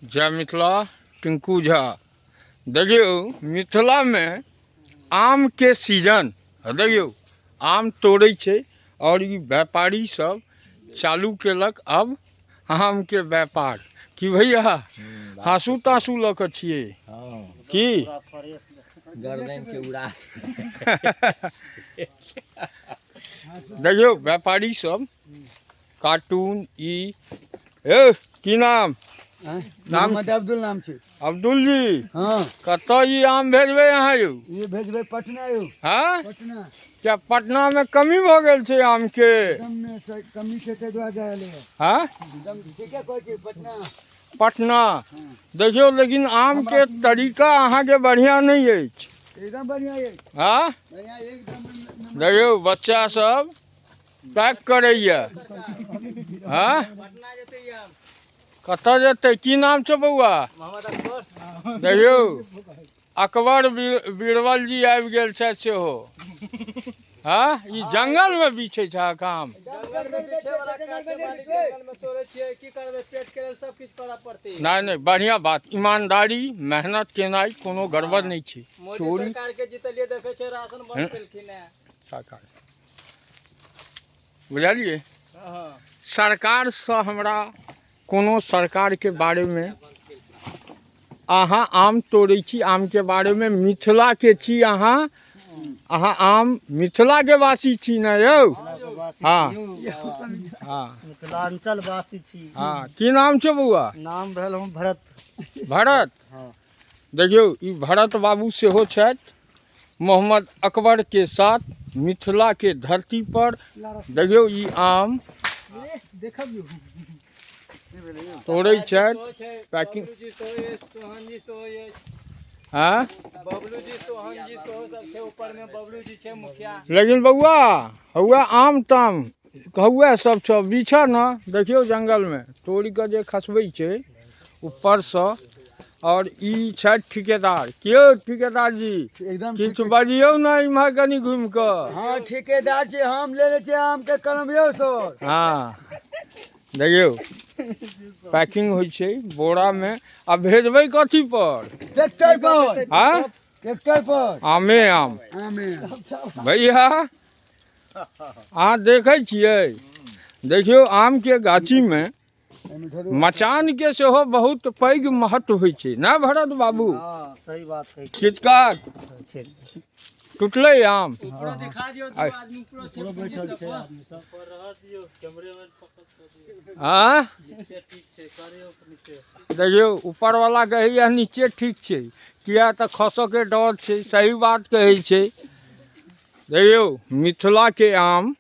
जय मिथिला। टिंकू झा। देखियौ, मिथिलामे आमके सीजन, देखियौ आम तोड़ै छै आओर ई व्यापारी सब चालू केलक अब आमके व्यापार। की भैया, हाँसू ताँसू लऽ कऽ छियै की? गर्दन के उड़ा। देखियौ व्यापारी सब कार्टून ई। ए, की नाम? नाम? मोहम्मद अब्दुल नाम छै। अब्दुल जी। हाँ। कतऽ ई आम भेजबै अहाँ यौ? ई भेजबै पटना यौ। हाँ? पटना। क्या पटना में कमी भऽ गेल छै आम के? एकदम में से कमी छै, ताहि दुआरे जा एलै। हाँ, एकदम ठीके कहै छी, पटना। पटना। देखियौ, लेकिन आम के तरीका अहाँके बढ़िआँ नहि अछि। एकदम बढ़िआँ अछि। हाँ, बढ़िआँ एकदम। देखियौ बच्चा सब पैक करैया। हाँ, कतऽ जेतै? की नाम छौ बौआ? देखियौ अकबर बीरबल जी आबि गेल छथि सेहो। हाँ, ई जंगलमे बिछै छै काम। नहि नहि, बढ़िआँ बात। ईमानदारी मेहनत केनाइ कोनो गड़बड़ नहि छै। चोरी सरकार, बुझलियै? सरकारसँ हमरा कोनो सरकारके बारेमे, अहाँ आम तोड़ै छी, आमके बारेमे मिथिलाके छी अहाँ, अहाँ आम मिथिलाके वासी छी ने यौ? हाँ हाँ, मिथिलांचल वासी छी। हाँ, की नाम छै बौआ? नाम भेल हम भरत। भरत। हाँ। देखियौ, ई भरत बाबू सेहो छथि मोहम्मद अकबर के साथ मिथिला के धरती पर। देखियौ ई आम तोड़ै छथि, पैकिंग। हाँ लेकिन बौआ, हौआ आम ताम हौआ सब छ बिछऽ ने। देखियौ जंगलमे तोड़ि कऽ जे खसबै छै ऊपरसँ। आओर ई छथि ठिकेदार। कियो ठिकेदार जी? एकदम। किछु बजियौ ने इम्हर कनि घुमि कऽ। हाँ, ठिकेदार छी हम, लेने छी आम के कलम यौ सर। हाँ, देखियौ पैकिंग होइ छै बोरामे। आ भेजबै कथी पर? ट्रैक्टर पर। हाँ, ट्रैक्टर पर। आमे आम। आमे। भैया, अहाँ देखै छियै, देखियौ आमके गाछीमे मचानके सेहो बहुत पैघ महत्व होइ छै ने भरत बाबू? हाँ, सही बात कहै छी। छिटका टूटलै आम। बैठल छै आदमी सब। हाँ, देखियौ ऊपरवला कहैया नीचे ठीक छै, किया तऽ खसऽके डर छै। सही बात कहै छै। देखियौ मिथिलाके आम,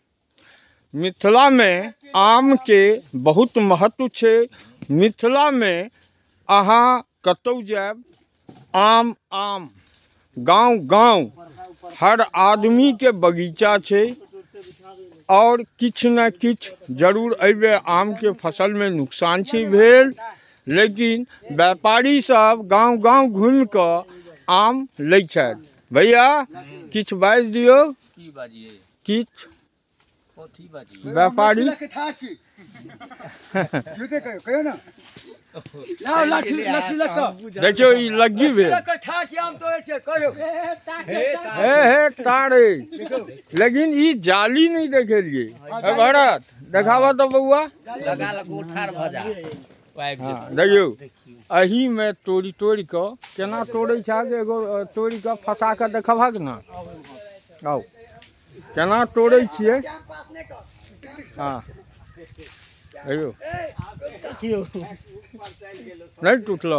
मिथिलामे आमके बहुत महत्व छै। मिथिलामे अहाँ कतहु जायब, आम आम। गाँव गाँव हर आदमीके बगीचा छै आओर किछु ने किछु जरूर एहिबेर आमके फसलमे नुकसान छै भेल, लेकिन व्यापारी सब गाँव गाँव घुमि कऽ आम लै छथि। भैया, किछु बाजि दियौ। की बाजियै? किछु। कथी बाजियै? व्यापारी। झूठे कहियो, कहियो ना। लाओ लाठी, लाठी लऽ कऽ। देखियौ ई लग्गी भेल। लऽ कऽ ठाढ़ छी, आम तोड़ै छियै, कहियो। हे हे, तार अछि, लेकिन ई जाली नहि देखेलियै। हे भरत, देखाबऽ तऽ बौआ। लगा लगा ठाढ़ भऽ जा। हँ, देखियौ एहिमे तोड़ि तोड़ि कऽ केना तोड़ै छहक। एगो तोड़ि कऽ फँसा कऽ देखबहक ने। आउ, केना तोड़ै छियै। हँ, देखियौ, नहि टूटल।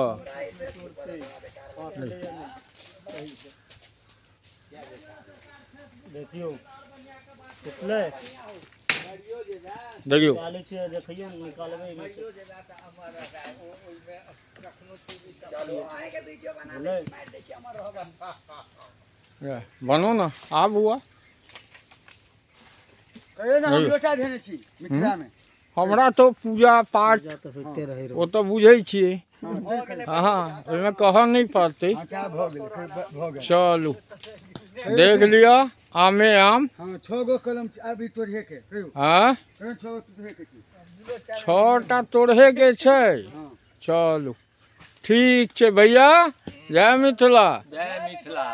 देखियौ, टूटलै। देखियौ। निकालै छियै, देखियौ ने, निकालबै नहि। भेलै। बनो ने आब हुआ। कहियो ना, हम लोटा धेने छी मिथिलामे। हमरा तऽ पूजा पाठ पूजा तऽ होइते रहै। ओ तऽ बुझै छियै। हँ, ओहिमे कहऽ नहि पड़तै। हँ, क्या भऽ गेलै? भऽ गेल। चलू, देख लिअ आमे आम। हँ, छओ गो कलम छै, अभी तोड़िहे के कहियो। हँ। कहियो, छओ गो तोड़िहे के छै। छओ टा तोड़हेके छै। हँ। चलू, ठीक छै भैया, जय मिथिला। जय मिथिला।